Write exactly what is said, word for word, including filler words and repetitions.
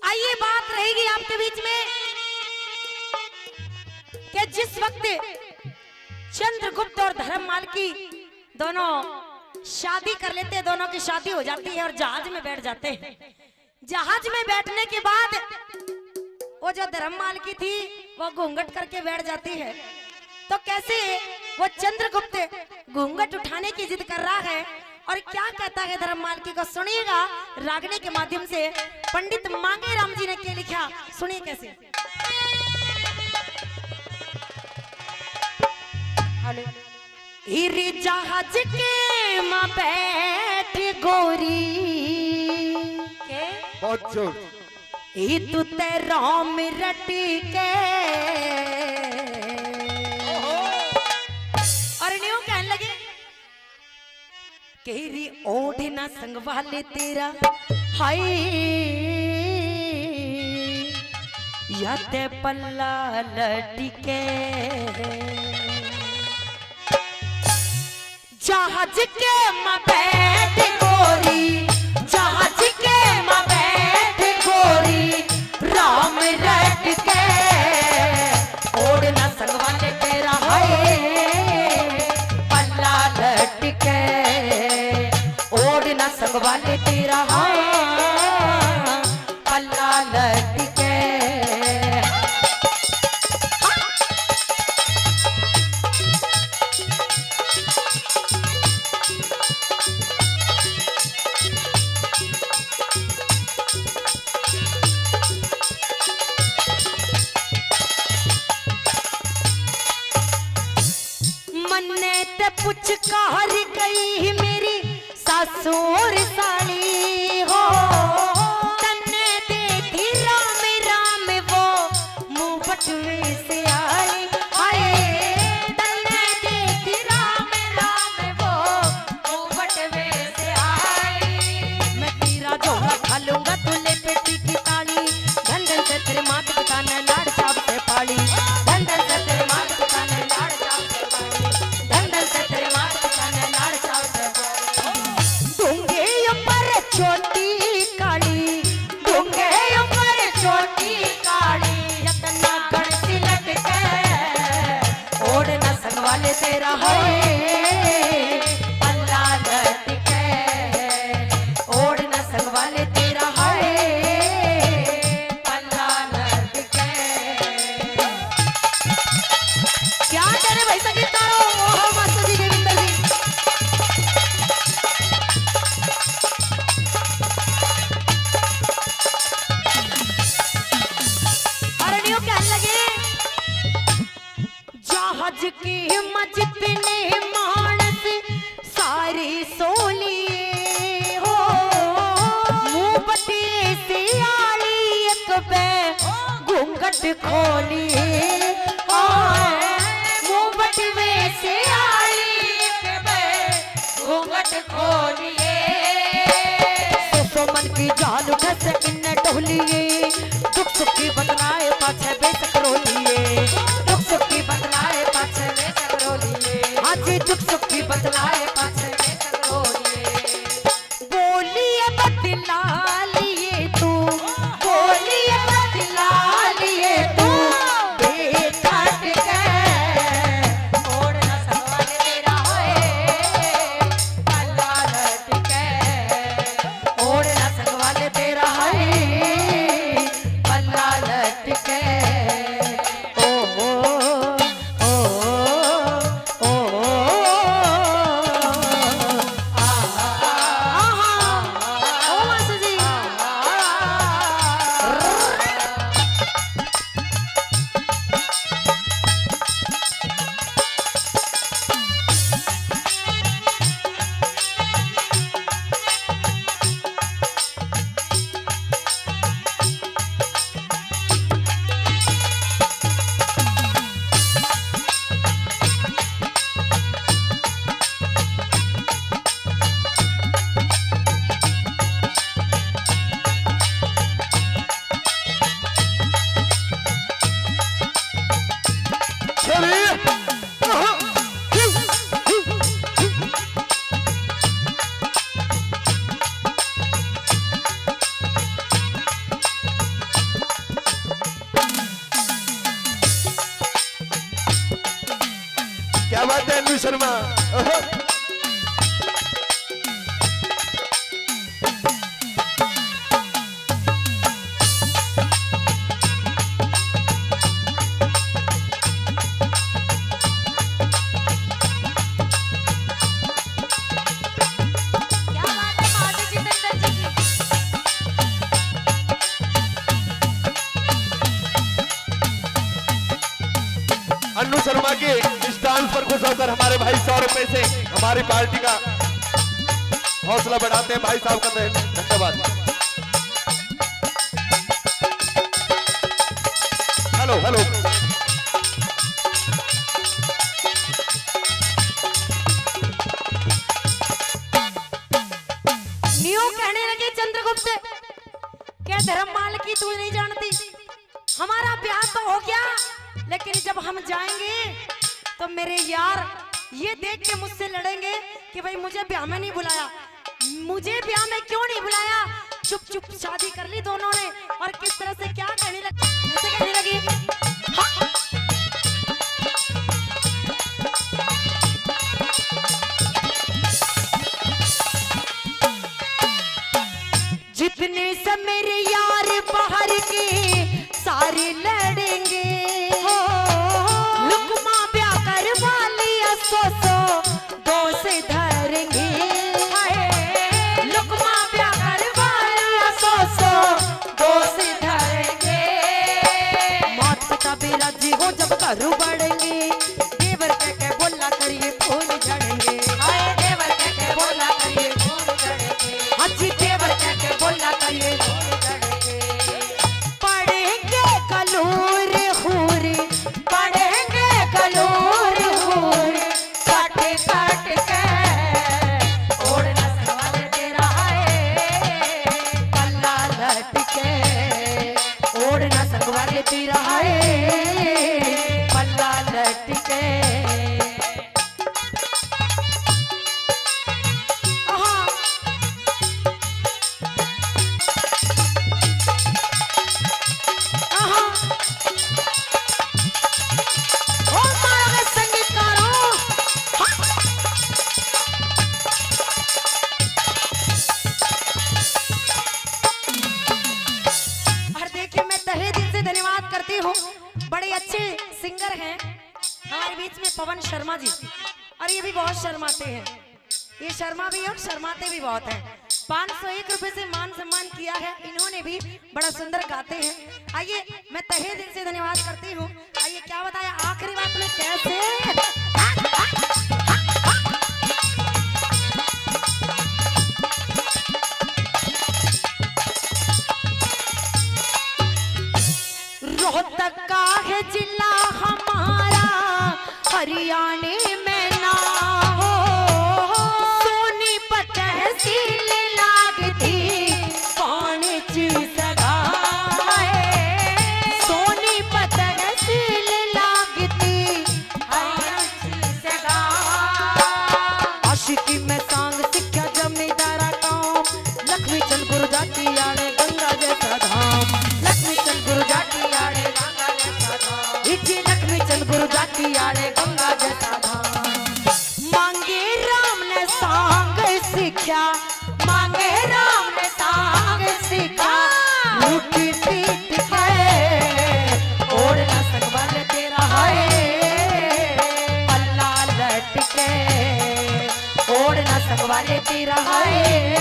आइए, बात रहेगी आपके बीच में कि जिस वक्त चंद्रगुप्त और धर्ममालकी दोनों शादी कर लेते हैं, दोनों की शादी हो जाती है और जहाज में बैठ जाते हैं। जहाज में बैठने के बाद वो जो धर्ममालकी थी, वो घूंघट करके बैठ जाती है। तो कैसे वो चंद्रगुप्त घूंघट उठाने की जिद कर रहा है और क्या कहता है धर्ममालकी को, सुनिएगा। रागनी के माध्यम से पंडित मांगेराम जी ने क्या लिखा, सुनिए कैसे। हेलो। हिरी जहाज के माँ बैठ गोरी। के? बहुत जोर। ई तू ते राम रट के। ओहो। और न्यू कहने लगे, केरी ओढ़ ना संगवाले तेरा, हाय, या ते पल्ला लटके। जहाज के माँ बैठ गोरी, जहाज के माँ बैठ गोरी, राम रट के। ओढ़ ना संगवाले तेरा, हाय, पल्ला लटके। ओढ़ ना संगवाले तेरा, हाय, पल्ला लटके। मन्ने ते पुचकार गई मेरी सासू और साली हो, तन्ने देखी राम राम वो मुंह बटवे से आई। हाय, तन्ने देखी राम राम वो मुंह बटवे से आई। मैं तेरा झोला खा लूंगा, तू ले बेटी की ताली। धन धन से तेरे मात पिता ने लाड़ चाव से पाली। धन धन से तेरे मात पिता ने लाड़ चाव से पाली। धन धन से तेरे मात पिता ने लाड़ चाव से पाली। डूंगे ऊपर चोटी काली, डूंगे ऊपर चोटी काली, इतना गण सी लटके। ओढ़ ना संगवाले तेरा, हाय, पल्ला लटके। ओढ़ ना संगवाले तेरा, हाय, पल्ला लटके। क्या करे भाई संगीतकारों, ओहो मास्टर जी देवेंद्र जी। अरे न्यू कहने लगे, जहाज की मजत ने मानस सारी सोली हो, मुंह बटे से आली एक बे घूंघट खोली। हाँ, मुंह बटवे से आली एक बे घूंघट खोलिए। सो सो मन की जाल उठे से किन्ने टोलिए। दुख सुख की बतलाए पाछे बेशक रोलिए। दुख सुख की बतलाए पाछे बेशक रोलिए। आज दुख सुख की बतलाए पाछे बेशक रोलिए। बोलिए बदला लिए तू, बोलिए बदला लिए तू, बेचट के। ओढ़ ना संगवाले तेरा होए, पल्ला लटके। ओढ़ ना संगवाले तेरा होए, पल्ला लटके। क्या बात है अन्नू शर्मा। ओहो। क्या बात है महाराज जितेंद्र जी की। अन्नू शर्मा के इस डांस पर खुश होकर हमारे भाई सौ रुपए से हमारी पार्टी का हौसला बढ़ाते हैं। भाई साहब का धन्यवाद। Hello, hello. न्यू कहने लगे चंद्रगुप्त, क्या धर्म माल की तू नहीं जानती? हमारा ब्याह तो हो गया, लेकिन जब हम जाएंगे तो मेरे यार ये देख के मुझसे लड़ेंगे कि भाई मुझे ब्याह में नहीं बुलाया। मुझे ब्याह में क्यों नहीं बुलाया? चुप चुप शादी कर ली दोनों ने। और किस तरह से क्या कहने लगी, कैसे कहने लगी? हाँ। जितने से मेरे यार बाहर के सारे लड़ेंगे, हो, लुकमा ब्याह करवा लिया सौ सौ दोस्त धरेंगे। हाय, लुकमा ब्याह करवा लिया सौ सौ दोस्त धरेंगे। माता पिता भी राजी हो जब घर बढ़ेंगे। देवर कह के बोला करिए फूल झड़ेंगे। हाय देवर कह के बोला करिए फूल झड़ेंगे। अच्छी देवर कह के बोला करिए फूल झड़ेंगे। पढ़ेंगे कलूर हूर, पढ़ेंगे कलूर हूर, काट काट के ओढ़ना संवार तेरा है, पल्ला लटके। ओढ़ना संगवारी पी रहा है, पल्ला लटके। आहा। आहा। ओ मारो रे संगीतकारों। हाँ। और देखिए, मैं तहे दिल से धन्यवाद करती हूँ, बड़े अच्छे सिंगर हैं हमारे बीच में पवन शर्मा जी, और ये भी बहुत शर्माते हैं, ये शर्मा भी है और शर्माते भी बहुत हैं। पाँच सौ एक रुपए से मान सम्मान किया है इन्होंने भी, बड़ा सुंदर गाते हैं। आइए, मैं तहे दिल से धन्यवाद करती हूँ। आइए, क्या बताया आखिरी बात में कैसे। रोहतक का है जिला हमारा, हरियाणे में ना हो। सोनीपत तहसील लागती, पाँच सगा है। सोनीपत तहसील लागती, पाँच सगा। आशिकी में सांग सीख्या जमींदारा काम, लक्ष्मी चंद गुरु जाति आड़े गंगा जैसा धाम। लक्ष्मी चंद गुरु जाति आड़े गंगा जैसा धाम। इजी लक्ष्मी चंद गुरु जाति आड़े गंगा जैसा धाम। मांगे राम ने सांग सीख्या, मांगे राम ने सांग सीख्या। लूटी पीट के ओढ़ना संगवारी तेरा है, पल्ला लटके। ओढ़ना संगवारी तेरा है,